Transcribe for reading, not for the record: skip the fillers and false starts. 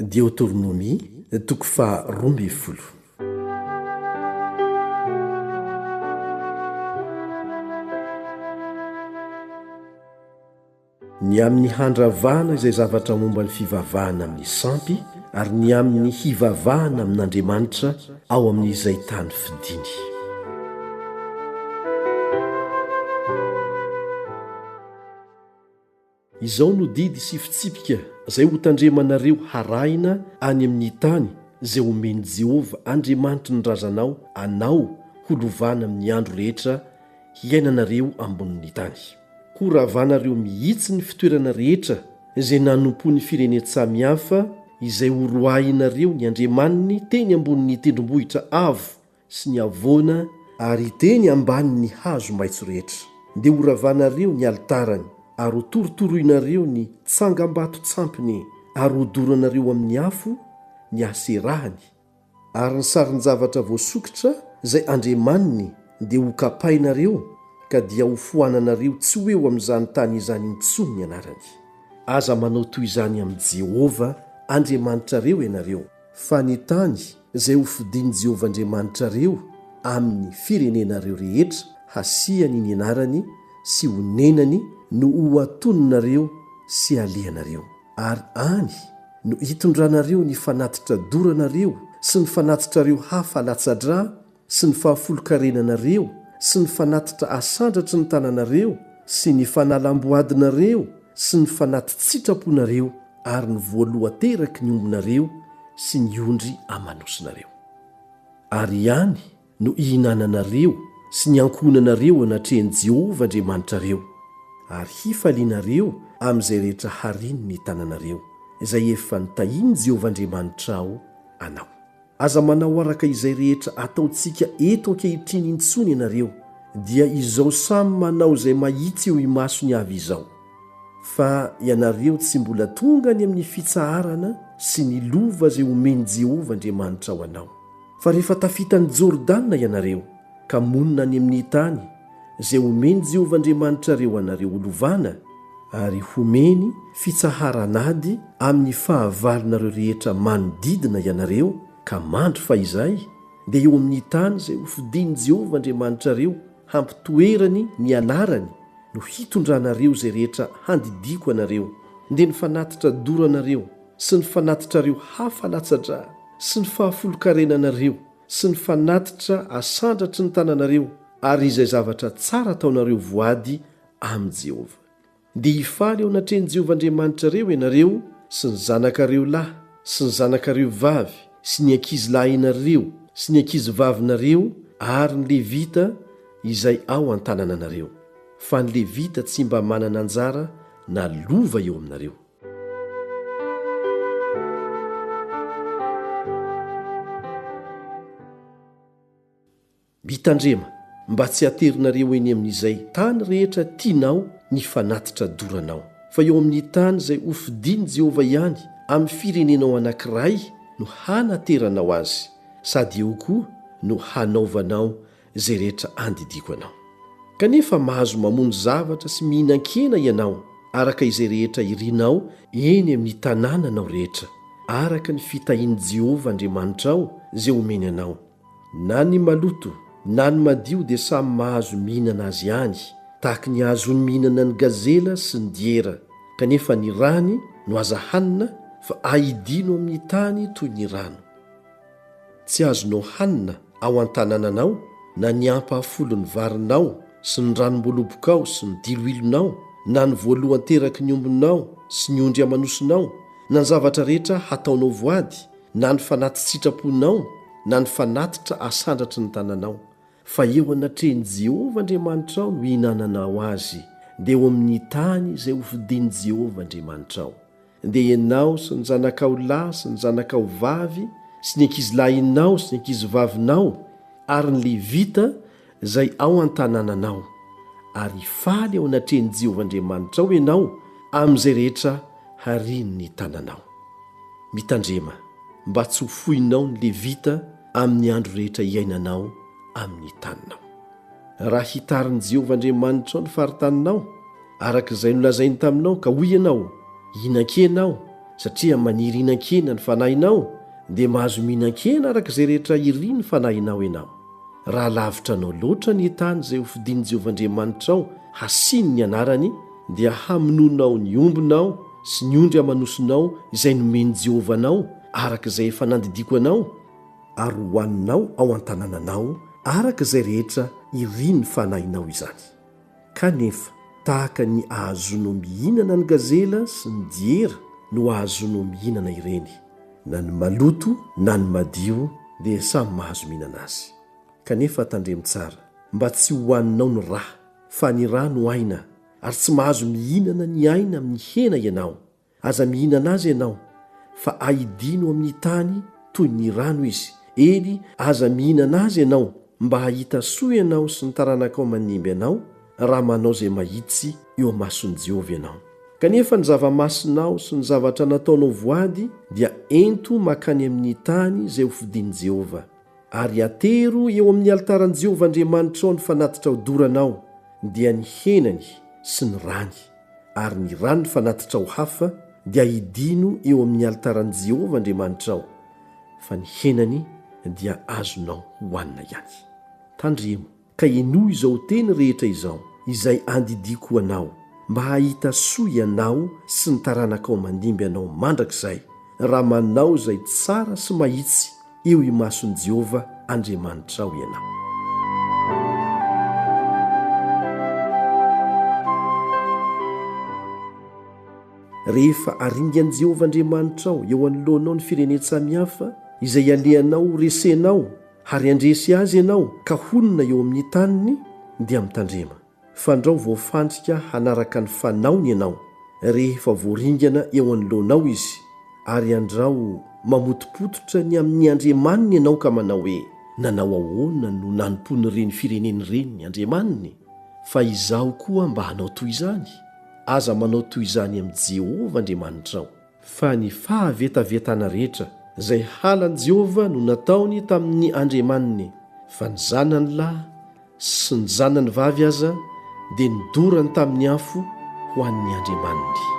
Deotoronomia, toko faha 12. Ny amin'ny handravana izay zavatra momba ny fivavahana amin'ny sampy ary ny amin'ny hivavahana amin'Andriamanitra ao amin'izay tany fidiny. Izao no didy sy fitsipika izay hotandremanareo harahina any amin'ny tany izay homen'i Jehovah Andriamanitry ny razanao anao ho lovana amin'ny andro rehetra hiainanareo ambonin'ny tany. Horavanareo mihitsy ny fitoerana rehetra izay nanompoan'ny firenen-tsamihafa izay horoahinareo ny andriamaniny teny ambonin'ny tendrombohitra avo sy ny havoana ary teny ambanin'ny hazo maitso rehetra. Dia horavanareo ny alitarany ary hotorotoroinareo ny tsangambato-tsampiny ary hodoranareo amin'ny afo ny haserahany. Ary ny sarin-javatra voasokitra izay andriamaniny dia hokapainareo ka dia hofoananareo tsy ho eo amin'izany tany izany intsony ny anarany. Aza manao toy izany amin'i Jehovah Andriamanitrareo ianareo, fa ny tany izay hofidin'i Jehovah Andriamanitrareo amin'ny firenenareo rehetra hasiany ny anarany sy honenany no hohatoninareo sy halehanareo. Ary any no hitondranareo ny fanatitra doranareo sy ny fanatitrareo hafa latsa-drà sy ny fahafolonkarenanareo sy ny fanatitra asandratry ny tananareo sy ny fanalam-boadinareo sy ny fanati-tsitraponareo ary ny voalohan-teraky ny ombinareo sy ny ondry aman'osinareo. Ary any no hihinananareo sy ny ankohonanareo eo anatrehan'i Jehovah Andriamanitrareo, ary hifalianareo amin'izay rehetra hariny ny tananareo, izay efa notahin'i Jehovah Andriamanitrao anao. Aza manao araka izay rehetra ataontsika eto ankehitriny intsony ianareo, dia izao samy manao izay mahitsy eo imasony avy izao. Fa ianareo tsy mbola tonga any amin'ny fitsaharana sy ny lova izay omen'i Jehovah Andriamanitrao anao. Fa rehefa tafita an'i Jordana ianareo, ka monina any amin'ny tany izay omen'i Jehovah Andriamanitrareo anareo holovana, ary homeny fitsaharan'ady amin'ny fahavalonareo rehetra manodidina ianareo, ka mandry fahizay, dia eo amin'ny tany izay hofidin'i Jehovah Andriamanitrareo hampitoerany ny anarany no hitondranareo izay rehetra handidiako anareo, dia ny fanatitra doranareo sy ny fanatitrareo hafa latsa-drà sy ny fahafolonkarenanareo sy ny fanatitra asandratry ny tananareo ary izay zavatra tsara ataonareo voady amin'i Jehovah. Dia hifaly eo anatrehan'i Jehovah Andriamanitrareo ianareo sy ny zanakareo lahy sy ny zanakareo vavy sy ny ankizilahinareo sy ny ankizivavinareo ary ny Levita izay ao an-tanànanareo, fa ny Levita tsy mba manana anjara na lova eo aminareo. Mitandrema mba tsy haterinareo eny amin'izay tany rehetra tianao ny fanatitra doranao, fa eo amin'ny tany izay hofidin'i Jehovah ihany amin'ny firenenao anankiray no hanateranao azy, sady eo koa no hanaovanao izay rehetra andidiako anao. Kanefa mahazo mamono zavatra sy mihinan-kena ianao araka izay rehetra irinao eny amin'ny tanànanao rehetra, araka ny fitahian'i Jehovah Andriamanitrao izay omeny anao. Na ny maloto na ny madio dia samy mahazo mihinana azy ihany, tahaka ny ahazoany mihinana ny gazela sy ny diera, kanefa ny rany no aza hanina fa ahidino amin'ny tany toy ny rano. Tsy azonao hanina ao an-tanànanao na ny ampahafolon'ny varinao sy ny ranom-boalobokao sy ny diloilonao na ny voalohan-teraky ny ombinao sy ny ondry aman'osinao na ny zavatra rehetra hataonao voady na ny fanati-tsitraponao na ny fanatitra asandratry ny tananao, fa eo anatrehan'i Jehovah Andriamanitrao no hihinananao azy, dia eo amin'ny tany izay hofidin'i Jehovah Andriamanitrao. Dia ianao sy ny zanakao lahy sy ny zanakao vavy sy ny ankizilahinao sy ny ankizivavinao ary ny Levita izay ao an-tanànanao, ary hifaly eo anatrehan'i Jehovah Andriamanitrao ianao amin'izay rehetra harian'ny tananao. Mitandrema mba tsy ho foinao ny Levita amin'ny andro rehetra iainanao amin'ny taninao. Raha hitarin'i Jehovah Andriamanitrao ny faritaninao, araka izay nolazainy taminao, ka hoy ianao, Hihinan-kena aho, Satria maniry hihinan-kena ny fanahinao, dia mahazo mihinan-kena araka izay rehetra irin'ny fanahinao ianao. Raha lavitra anao loatra ny tany izay hofidin'i Jehovah Andriamanitrao hasiany ny anarany, dia hamonoanao ny ombinao sy ny ondry aman'osinao izay nomen'i Jehovah anao araka izay efa nandidiako anao, ary hohaninao ao an-tanànanao araka izay rehetra irin'ny fanahinao izany. Kanefa, tahaka ny ahazoanao mihinana ny gazela sy ny diera no ahazoanao mihinana ireny, na ny maloto na ny madio dia samy mahazo mihinana azy. Kanefa tandremo tsara, mba tsy hohaninao ny ra, fa ny ra no aina, ary tsy mahazo mihinana ny aina amin'ny hena ianao. Aza mihinana azy ianao, fa ahidino amin'ny tany toy ny rano izy. Eny, aza mihinana azy ianao, mba hahita soa ianao sy ny taranakao manimby anao, raha manao izay mahitsy eo imason'i Jehovah ianao. Kanefa ny zava-masinao sy ny zavatra nataonao voady dia ento mankany amin'ny tany izay hofidin'i Jehovah. Ary atero eo amin'ny alitaran'i Jehovah Andriamanitrao ny fanatitra hodoranao, dia ny henany sy ny rany. Ary ny ran'ny fanatitrao hafa dia ahidino eo amin'ny alitaran'i Jehovah Andriamanitrao, fa ny henany dia azonao hohanina ihany. Tandremo, ka henoy izao teny rehetra izao, izay andidiako ho anao, mba hahita soa ianao sy ny taranakao mandimby anao mandrakizay, raha manao izay tsara sy mahitsy eo imason'i Jehovah Andriamanitrao ianao. Rehefa aringan'i Jehovah Andriamanitrao eo anoloanao ny firenen-tsamihafa izay alehanao horesenao ary handresy azy ianao ka honina eo amin'ny taniny, dia mitandrema. Fandrao voafandrika hanaraka ny fanaony ianao, rehefa voaringana eo anoloanao izy, ary andrao mamotopototra ny amin'ny andriamaniny ianao ka manao hoe, Nanao ahoana no nanompoan'ireny firenena ireny ny andriamaniny? Fa izaho koa mba hanao toy izany? Aza manao toy izany amin'i Jehovah Andriamanitrao. Fa ny fahavetavetana rehetra izay halan'i Jehovah no nataony tamin'ny andriamaniny, fa ny zanany lahy sy ny zanany vavy aza dia nodorany tamin'ny afo ho an'ny andriamaniny.